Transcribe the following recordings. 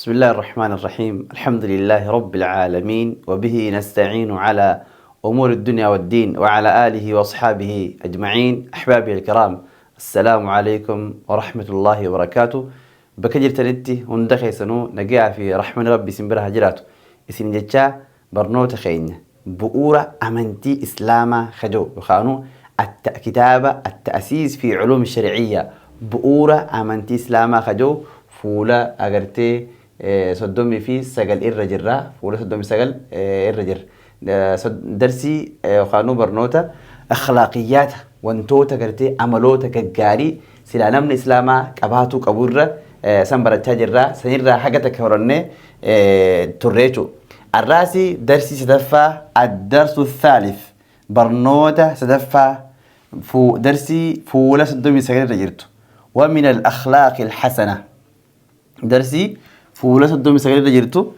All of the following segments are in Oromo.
بسم الله الرحمن الرحيم. الحمد لله رب العالمين، وبه نستعين على أمور الدنيا والدين، وعلى آله وأصحابه أجمعين. أحبابي الكرام، السلام عليكم ورحمة الله وبركاته. Bakka jirtanitti hunda keessanuu nagaa fi rahmani Rabbi isin bira haa jiraatu isin jechaa, barnoota keenya bu'uura amantii Islaamaa kajoo yookaanuu kitaaba التأسيس في علوم الشرعية, bu'uura amantii Islaamaa kajoo, fuula agartee 39 irra jirra. Fuula 39 irra jirra. Darsii yookaanuu barnoota akhlaaqiyaata, wantoota gartee amaloota gaggaarii silaa namni Islaamaa qabaatuu qabu irra san barachaa jirra. Sanirraa haga takka horannee turre jechuudha. Arraasi darsii sadaffaa, الدرس الثالث, barnoota sadaffaa, darsii fuula 39 irra jirtu. ومن الأخلاق الحسنة, darsii fuula 39 irra jirtu,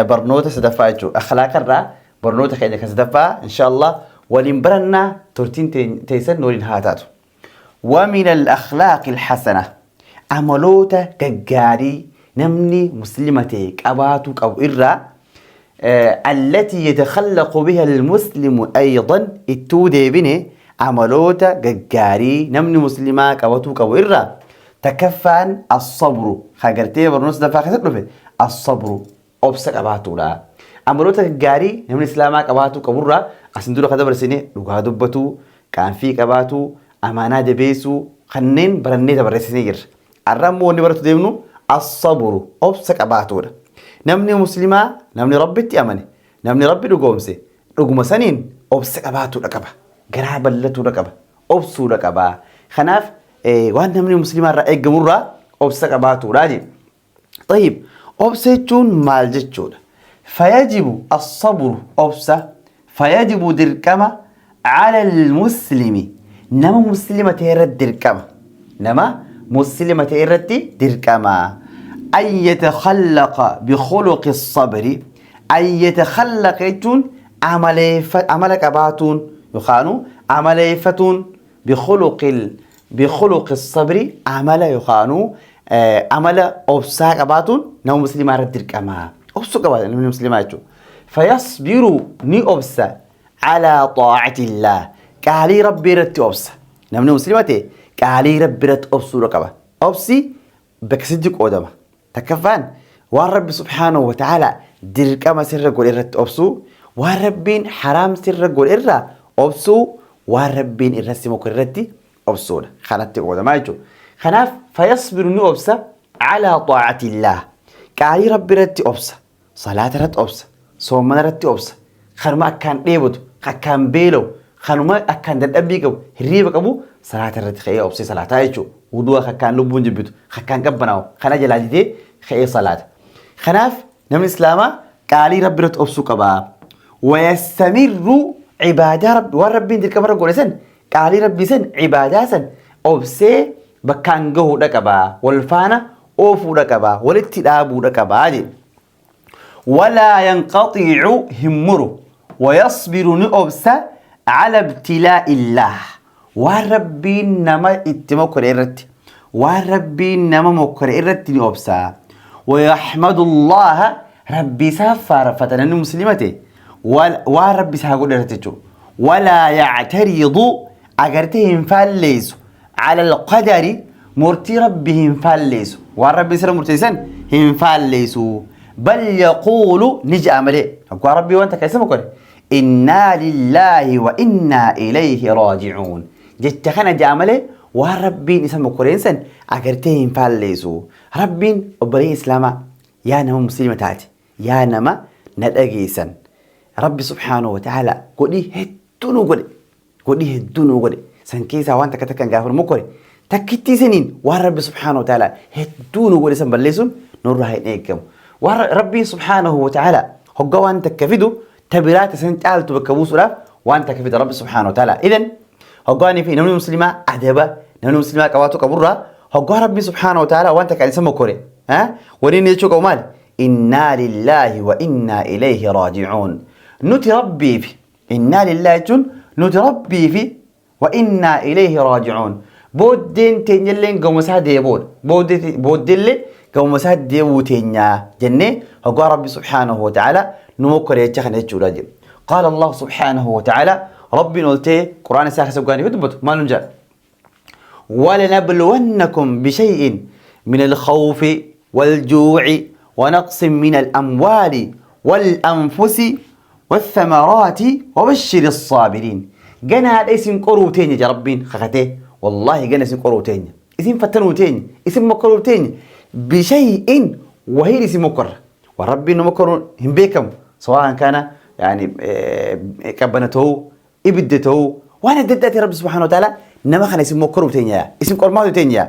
barnoota sadaffaa jechuudha. Akhlaaqa irraa barnoota keenya kan sadaffaa inshallah waliin barannaa, turtiin teessan waliin haa taatu. ومن الأخلاق الحسنة, amaloota gaggaarii namni muslima ta'e qabaatuu qabu irraa, التي يتخلق بها المسلم أيضا, ittuu deebine, amaloota gaggaarii namni muslimaa qabatuu qabu irraa takkaffaan الصبر, agartee barnoota sadaffaa keessatti dhufe, الصبر, obsa qabaatuudha. Amaloota gaggaarii namni Islaamaa qabaatuu qaburraa asin dura kan dabarsine dhugaa dubbatuu, qaanfii qabaatuu, amaanaa jabeessuu, kanneen barannee dabarreessinee jirra. Har'a immoo wanni baratu deemnu الصبر, obsa qabaatuudha. Namni muslimaa, namni Rabbitti amane, namni Rabbi dhugoomse, dhuguma saniin obsa qabaatuudha qaba. Garaa bal'atuudha qaba. Obsuudha qaba. Kanaaf waan namni muslimaa irraa eegamurraa obsa qabaatuudha jedhe. طيب, obsa jechuun maal jechuudha? فيجب الصبر, obsa, فيجب dirqama, على المسلم, nama muslima ta'e irratti dirqama. Nama muslima ta'e irratti dirqama. أن يتخلق بخلق الصبر. أن يتخلق jechuun amala qabaatuun yookaanu amaleeffatuun, بخلق الصبر, amala yookaanu amala obsaa qabaatuun nama muslimaa irratti dirqama. Obsuu qabaata namni muslimaa jechuudha. فيصبر, ni obsa, على طاعة الله, qaalii Rabbii irratti obsa. Namni muslima ta'e qaalii Rabbii irratti obsuudha qaba. Obsi bakka sitti qoodama. Takkaffaan waan Rabbi سبحانه وتعالى dirqama sirra godhe irratti obsuu, waan Rabbiin haraam sirra godhe irraa obsuu, waan Rabbiin irratti mokkore irratti obsuudha. Kanatti qoodamaa jechuudha. Kanaaf فيصبر, ni obsa, على طاعة الله, qaalii Rabbi irratti obsa, salaata irratti obsa, soomana irratti obsa, kanuma akkaan dheebotu, akkaan beela'u, kanuma akkaan dadhabbii qabu, hirriiba qabu, salaata irratti ka'ee obsee salaataa jechuudha. Wudu'a akkaan lubbuun jibbitu, akkaan qabbanaa'u, kana jalaa didee ka'ee salaata. Kanaaf namni Islaamaa qaalii Rabbi irratti obsuu qaba. ويستمر, cibaadaa Rabbi, waan Rabbiin dirqama irra godhe san, qaalii Rabbii san, cibaadaa san obsee bakkaan gahuudha qaba. Wal faana oofuudha qaba. Walitti dhaabuudha qaba jedhe. ولا ينقطع, hin muru. ويصبر, ni obsa, على ابتلاء الله, waan Rabbiin nama itti mokkore irratti, waan Rabbiin nama mokkore irratti ni obsa. ويحمد الله, Rabbi isaa faarfata namni muslima ta'e waan Rabbi isaa godhe irratti jechuudha. ولا يعترض, agartee hin faalleessu, على القدر, murtii Rabbi hin faalleessu, waan Rabbi sirra murteessan hin faalleessu. بل يقول, ni je'a malee, hoggaa Rabbii wanta keessa mokkore, إنا لله وإنا إليه راجعون jecha kana je'a malee, waan Rabbiin isa mokkoreen san agartee hin faalleessu. Rabbiin, obboleeyyan Islaamaa, yaa nama muslima taate, yaa nama na dhageessan, Rabbi سبحانه وتعالى godhii hedduu nu godhe, godhii hedduu nu godhe. San keessaa waan takka takkan gaafa nu mokkore, takkittii saniin waan Rabbi سبحانه وتعالى hedduu nu godhe san balleessuun nurraa hin eeggamu. Waan Rabbiin سبحانه وتعالى hoggaa waan takka fidu, ta biraa ta san caaltu bakka buusuudhaaf waan takka fida Rabbi سبحانه وتعالى. إذن hoggaanii fi namni muslimaa adaba namni muslimaa qabaatu qaburraa, hoggaa Rabbi سبحانه وتعالى waan takka isa mokkore, wani inni jechuu qabu maali? إنا لله وإنا إليه راجعون. Nuti Rabbii fi, إنا لله jechuun nuti Rabbii fi, وإنا إليه راجعون, booddeen teenyalleen gama isaa deebi'uudha. Booddeellee Gamuma isaa deebuu teenyaa jennee hoggaa Rabbi subhaanahu wa ta'ala nu mokkore jecha kana jechuudha jedhu. Qaala Allahu subhaanahu wa ta'ala, Rabbiin oltee Qur'aana isaa keessa hoggaanii fi dubbatu maal nun jedha? ولنبلونكم بشيء من الخوف والجوع ونقص من الأموال والأنفس والثمرات وبشر الصابرين. Ganaadha isin qoruu teenya ja Rabbiin kakatee. Wallaahi gana isin qoruu teenya. Isin fattanuu teenya. Isin mokkoruu teenya. Bishay'in wahiin isin mokkorra. Waan Rabbiin nu mokkoru hin beekamu. Sawaan kana yaani qabbana ta'uu, ibidda ta'uu, waan adda addaati Rabbi subhaanahu wa ta'ala nama kana isin mokkoruu teenya. Isin qormaatu teenya.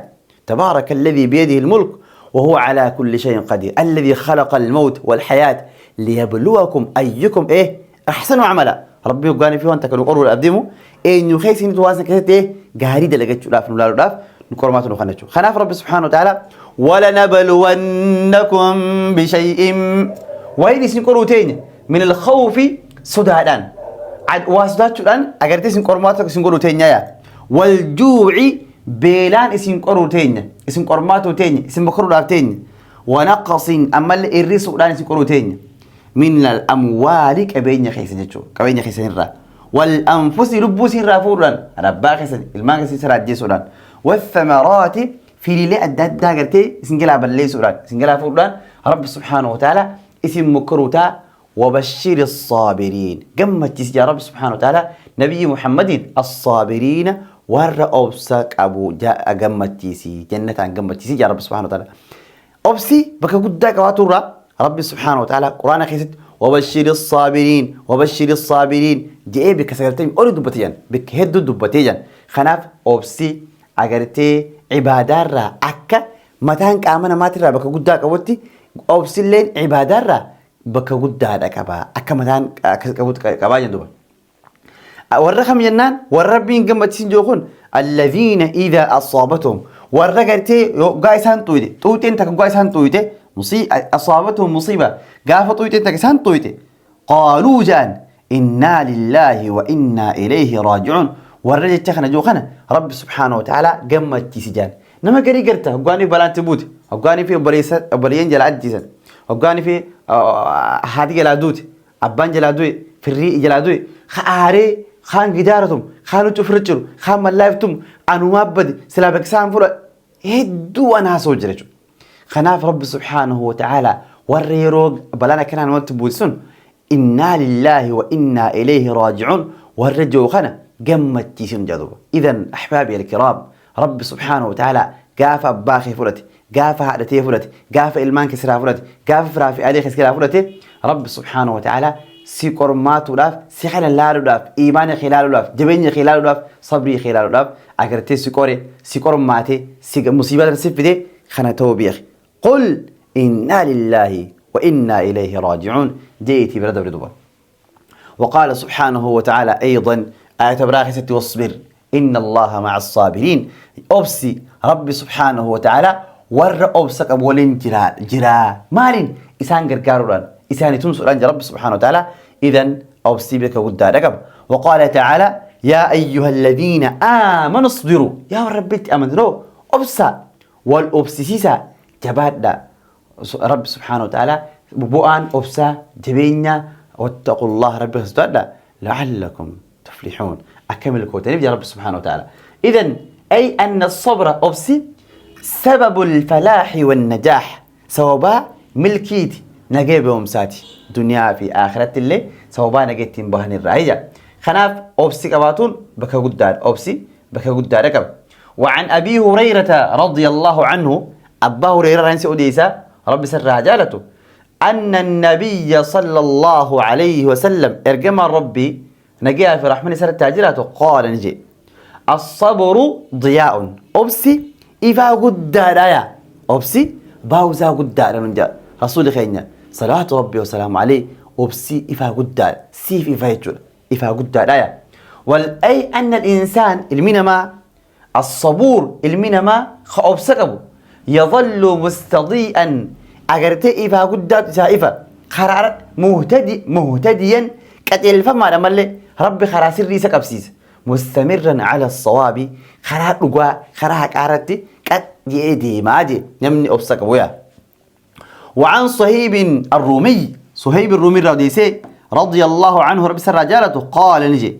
تبارك الذي بيده الملك وهو على كل شيء قدير الذي خلق الموت والحياة ليبلوكم أيكم إيه أحسن عملا. ربي يقاني فيه وانت كانوا قروا الأبديمو إيه نخيس نتوازن كثير إيه قاري دلقت شو لاف نولالو لاف نقرمات نخنجو خناف ربي سبحانه وتعالى ولنبلونكم بشيء وين سنقروا تاني من الخوف صدادان وصدادان أجرتي سنقرماتك سنقروا تاني يا والجوع beelaan isin qoruu teenya, isin qormaatuu teenya, isin mokoruudhaaf teenya. Wanaqasin ammallee hir'isuudhaan isin qoruu teenya. Min al-amwaali qabeenya keessan jechuudha. Qabeenya keessan irraa. Wal anfusi lubbuu isin irraa fuudhuudhaan abbaa keessan ilmaan keessan irraa ajjeesuudhaan. Wathamaraati firiilee adda addaa gartee isin jalaa balleessuudhaan isin jalaa fuudhuudhaan Rabbi subhaanahu wa ta'ala isin mokoruu ta'a. وبشر الصابرين قمت يا رب سبحانه وتعالى نبي محمد الصابرين warra obsa qabu gammachiisi, jannataan gammachiisi jaa Rabbi subhaanahu wa ta'ala. Obsi bakka guddaa qabaatu irraa Rabbi subhaanahu wa ta'ala Quraana keessatti wabashiri saabiriin wabashiri saabiriin jedhee bakka 90 oli dubbatee jiran, bakka hedduu dubbatee jiran. Kanaaf obsi agartee ibaadaarraa akka mataan qaama namaatirraa bakka guddaa qabutti obsilleen ibaadaarraa bakka guddaadha qaba. Akka mataan akkas qabutti qabaa jenduba. Warra kam jennaan warra Rabbiin gammachiisin jiru kun alladhiina idhaa asaabathum warra gartee yoggaa isaan xuyite xuyixeen takka yoggaa isaan xuyite asaabathum musiiba gaafa xuyixeen takka isaan xuyite qaaluu ja'an innaa lillaahi wa innaa ilayhi raaji'uun warra jecha kana jiru kana Rabbi subhaanahu wa ta'aalaa gammachiisi ja'an. Nama garii garta hoggaanii balaanti buute, hoggaanii fi obboleeyyan jalaa ajjeesan, hoggaanii fi haati jalaa duute, abbaan jalaa du'e, firrii jalaa du'e, ka aaree kaan gidaaratum, kaan huccuu ofirra ciru, kaan mallaaftum, anumaa bade, silaa bakka isaan fuudha hedduu waan haasa'u jira jechuudha. Kanaaf Rabbi subhaanahu wa ta'ala warra yeroo balaan akkanaa namatti buute sun innaa lillaahi wa innaa ilayhi raaji'uun warra jiru kana gammachiisin jedhuba. Idan ahbaabi alkiraam, Rabbi subhaanahu wa ta'ala gaafa abbaa kee fudhate, gaafa haadha tee fudhate, gaafa ilmaan kee siraa fudhate, gaafa firaa fi alee kee siraa fudhate, Rabbi subhaanahu wa ta'ala si qormaatuudhaaf, si kana laaluudhaaf, iimaana kee laaluudhaaf, jabeenya kee laaluudhaaf, sabrii kee laaluudhaaf agartee si qore, si qormaate, si musiibaa sana si fide kana ta'uu beeki. Qul innaa lillaahi wa innaa ilayhi raaji'uun je'iitii bira dabri duba. وقال سبحانه وتعالى أيضا آية براخسة واصبر إن الله مع الصابرين. أبسي ربي سبحانه وتعالى ور أبسك أولين جرا جرا مالين إسان قرقاروران إسان تنصران رب سبحانه وتعالى. إذن أبسي بك قد رقب. وقال تعالى يا أيها الذين آمنوا اصبروا يا ربي أمنوا أبسا والأبسيسا جبادة رب سبحانه وتعالى بؤان أبسا جبينيا واتقوا الله ربي سبحانه لعلكم تفلحون أكمل الكوتين يا رب سبحانه وتعالى. إذن أي أن الصبر أبسي سبب الفلاح والنجاح سوابا ملكيت نجيبهم ساتي دنيا في آخرة اللي سوابا نجيتين بهن الرعية. خناف أبسي كباتون بك قدار أبسي بك قدار ركب. وعن أبي هريرة رضي الله عنه أبا هريرة رنسي أوديسا ربي سر رجالته أن النبي صلى الله عليه وسلم إرجم ربي نجيها في رحمن سر التاجرات قال نجي الصبر ضياء أبسي إفا قدار أبسي باوزا قدار من جاء رسول خيرنا صلاة ربي وسلامه عليه أبسي إفا قدار سيف إفا يجول إفا قدار والأي أن الإنسان المينما الصبور المينما خأبسكبو يظل مستضيئا أجرتي إفا قدار إفا قرار مهتدي مهتديا كتل فما لما ربي خراسير ريسك أبسيس مستمرا على الصواب خرا رجوا خرا كارتي كت يدي ما دي نمني أبسك ويا. وعن صهيب الرومي، صهيب الرومي الروديسي رضي الله عنه رب سر رجالته، قال نجي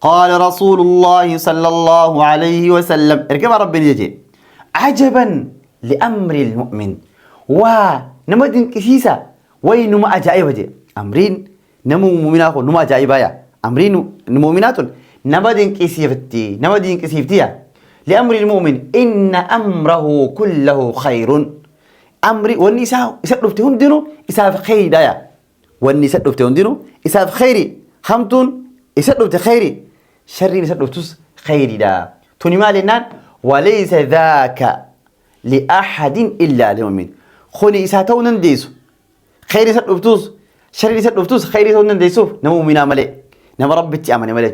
قال رسول الله صلى الله عليه وسلم، اركب ربي نجي، عجبا لأمر المؤمن، ونمدن كسيسة وينما أجائب جي أمرين نمو مؤمنات نما أجائب يا أمرين مؤمنات نمدن كسيفتي نمدن كسيفتي لأمر المؤمن إن أمره كله خير. أمري والنساء يسدفتهن دينو إساف خير دايا، والنساء دفتهن دينو إساف خيري، خمتون يسدفت خيري، شري يسدفتوس خيري دا توني مالنان. وليس ذاك لأحد إلا للمؤمن. خوني إساتون نديسو خير يسدفتوس شري يسدفتوس خير يسدفتوس نديسو نمو منا ملي نمو ربي تأمن ملي.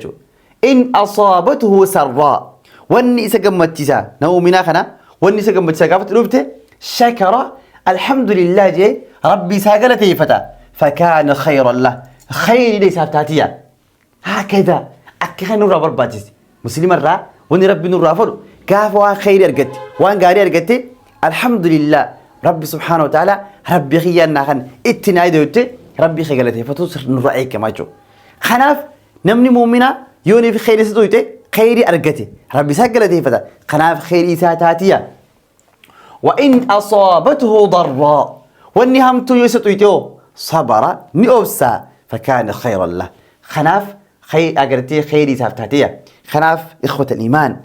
إن أصابته سراء والنساء قمتيسا نمو منا خنا والنساء قمتيسا قافت لبته شكر الحمد لله جي ربي ساقلته فتا فكان خيرا له، خير ليس هفتاتيا. هكذا أكخن نور برباتيس مسلم الرا وني ربي نور رافر كاف وان خير أرقت وان قاري أرقت الحمد لله ربي سبحانه وتعالى ربي خيانا خن اتنايد يوتي ربي خيالته فتوصر نور أيك ما جو خناف نمني مؤمنة يوني في خير ستويته خير أرقتي ربي ساقلته فتا خناف خير ساتاتيا. وإن أصابته ضراء وإني همت يستويته صبر نؤسا فكان خيرا له. خناف خير أجرتي خيري سافتاتيا. خناف إخوة الإيمان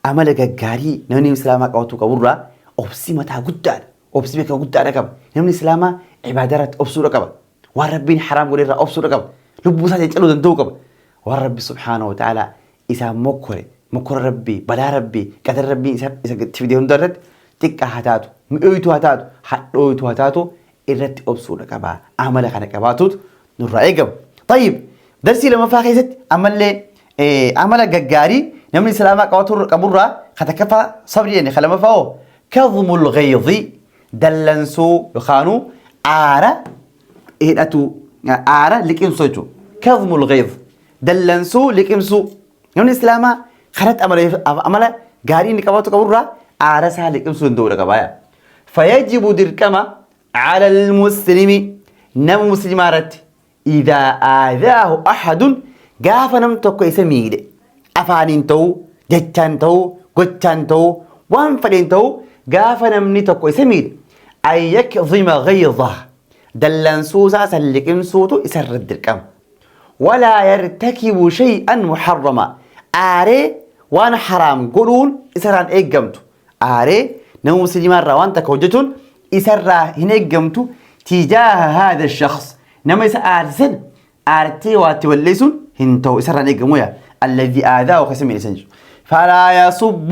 أملك الجاري نوني سلامك أو تكورا أبسي متى قدر أبسي بك قدر ركب نوني سلامة عبادات أبسو ركب وربي حرام قولي أبسو ركب لبوسات يجلو دندوكب وربي سبحانه وتعالى إذا مكر مكر ربي بلا ربي قدر ربي إذا تفيدهم درت تك هتاتو مئويتو هتاتو حقويتو هتاتو إرت أبسو ركبا أملك أنا كباتوت نور طيب درسي لما فاخيست عمل لي عمل جاري نمني سلامة قوتر كبرة ختكفى صبري يعني خلما فاو كظم الغيظ دلنسو يخانو آرا إيه أتو آرا لكيمسو كظم الغيظ دلنسو لكيمسو نمني سلامة خلت عمل عمل جاري نكباتو كبرة آرا سهل لكيمسو ندورة كبايا. فيجب دركما على المسلم نم مسلمات إذا آذاه أحد قاف نم تكو يسميد أفانين تو جتان تو قتان تو وانفرين تو قاف نم نتكو يسميد أن يكظم غيظه دلنسوسا سلكن صوتو يسرد الكم ولا يرتكب شيئا محرما آري وانا حرام قولون يسران إيقمتو آري نمو مسلمان روان تكوجتون يسرى هنا تجاه هذا الشخص نما يسأرسن أرتي واتوليسون هنتو يسرى نيجمويا الذي آذاه خسمي لسنج فلا يصب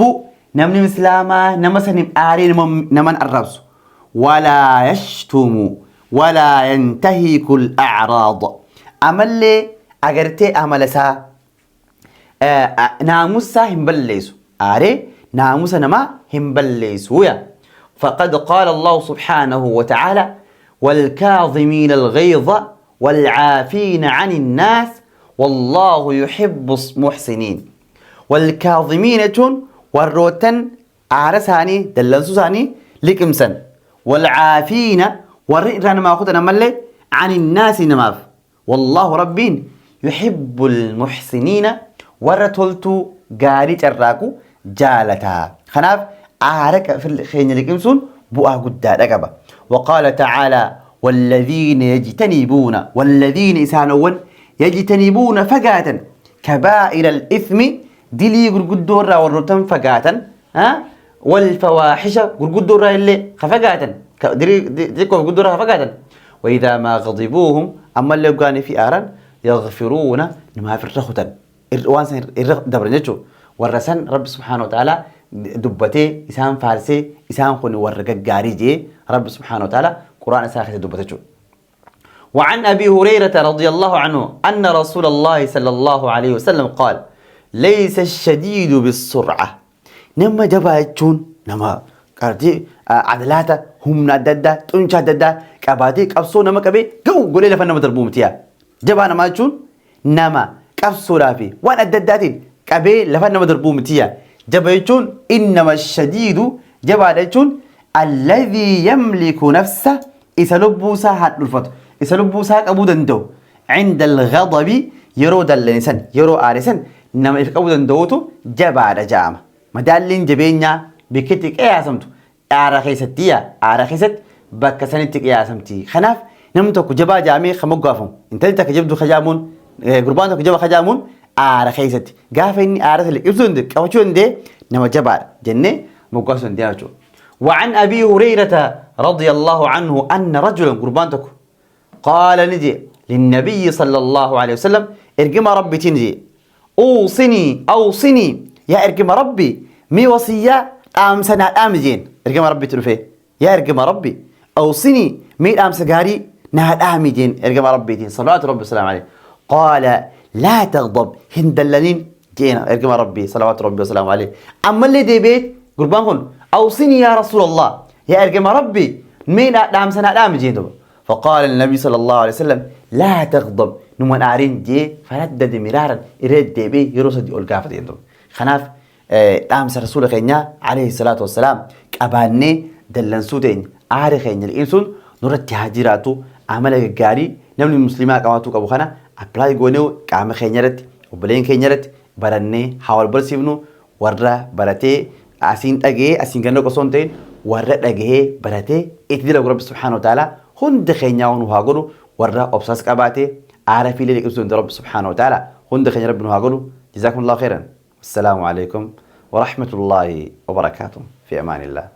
نمني مسلاما نما سنم آري نمن الربس ولا يشتم ولا ينتهك الأعراض أملي أجرتي أملسا ناموسا همبليسو آري ناموسا نما همبليسو يا. فقد قال الله سبحانه وتعالى والكاظمين الغيظ والعافين عن الناس والله يحب المحسنين. والكاظمين والروتن عارساني دلنسوساني لكمسن والعافين والرئران ما أخذنا ملي عن الناس نماف والله ربين يحب المحسنين ورتلتو قاري تراكو جالتا خناف عارك في الخين لكمسون بؤا قد رقبة. وقال تعالى والذين يجتنبون والذين إسانون يجتنبون فقاتا كبائر الإثم دلي قرقدورا والرتم فقاتا ها والفواحش قرقدورا اللي خفقاتا دلي قرقدورا خفقاتا وإذا ما غضبوهم أما اللي قاني في آران يغفرون ما في الرخوتا الوانسان الرخ دبرنجو والرسن رب سبحانه وتعالى دبتي إسان فارسي إسان خوني ورقة جاريجي رب سبحانه وتعالى قرآن ساخت دبتشو. وعن أبي هريرة رضي الله عنه أن رسول الله صلى الله عليه وسلم قال ليس الشديد بالسرعة نما جبايتشون نما قرتي عدلاتا هم نددا تنشا ددا كباتي قبصو نما كبي جو قولي لفن نما تربومتيا جبانا ما تشون نما قبصو رافي وان الدداتين كبي لفن نما تربومتيا جبايتشون إنما الشديد جبايتشون الذي يملك نفسه Isa lubbuu isaa hadhulfatu, isa lubbuu isaa qabuu danda'u. Cinda alghadabi, yeroo dallane san, yeroo aare san nama if qabuu danda'utu jabaadha ja'ama. Madaalliin jabeenyaa bikkitti qiyaasamtu aara keessatti, yaa aara keessatti bakka sanitti qiyaasamti. Kanaaf namni tokko jabaa ja'amee kan moggaafamu, intalli takka jabduu kajaamuun, gurbaan tokko jaba kajaamuun aara keessatti. Gaafa inni aara sana liqimsuu danda'e, qabachuu danda'e, nama jabaadha jennee moggaasuu dandeenya jechuudha. وعن أبي هريرة رضي الله عنه أن رجلا، قربان تكو، قال نجي للنبي صلى الله عليه وسلم، إرجم ربي تنجي: أوصني أوصني، يا إرجم ربي مي وصية أمسنا أمجين. إرجم ربي تلفي، يا إرجم ربي أوصني، مي أمس قاري نهاد أمجين. إرجم ربي تين صلوات ربي والسلام عليه قال: لا تغضب، هندلنين جينا. إرجم ربي صلوات ربي والسلام عليه. أما اللي دي بيت قربان كن: أوصني يا رسول الله، يا إرجم ربي مين أمسنا أمجين. فقال النبي صلى الله عليه وسلم: لا تغضب، نمان آرين جي. فردد مرارا، إرد دي يروسد يقول قافة يندم. خناف dhaamsa rasuula keenyaa alayhi salaatu wassalaam qabaannee dallansuu teenya, aara keenya liqimsuun nurratti haa jiraatu. Amala gaggaarii namni musliimaa qabaatuu qabu kana apply goonee qaama keenya irratti, obboleen keenya irratti barannee haa wal barsiifnu. Warra baratee asiin dhaga'ee asiin ganna osoo hin ta'in, warra dhaga'ee baratee itti dalagu Rabbi subhaanahu wa ta'ala hunda keenyaa nu haa godhu. Warra obsaas qabaatee aara fiilee liqimsuu danda'u Rabbi subhaanahu wa ta'ala hunda keenya Rabbi nu haa godhu. Jazaakumullahu khairan. السلام عليكم ورحمة الله وبركاته، في أمان الله.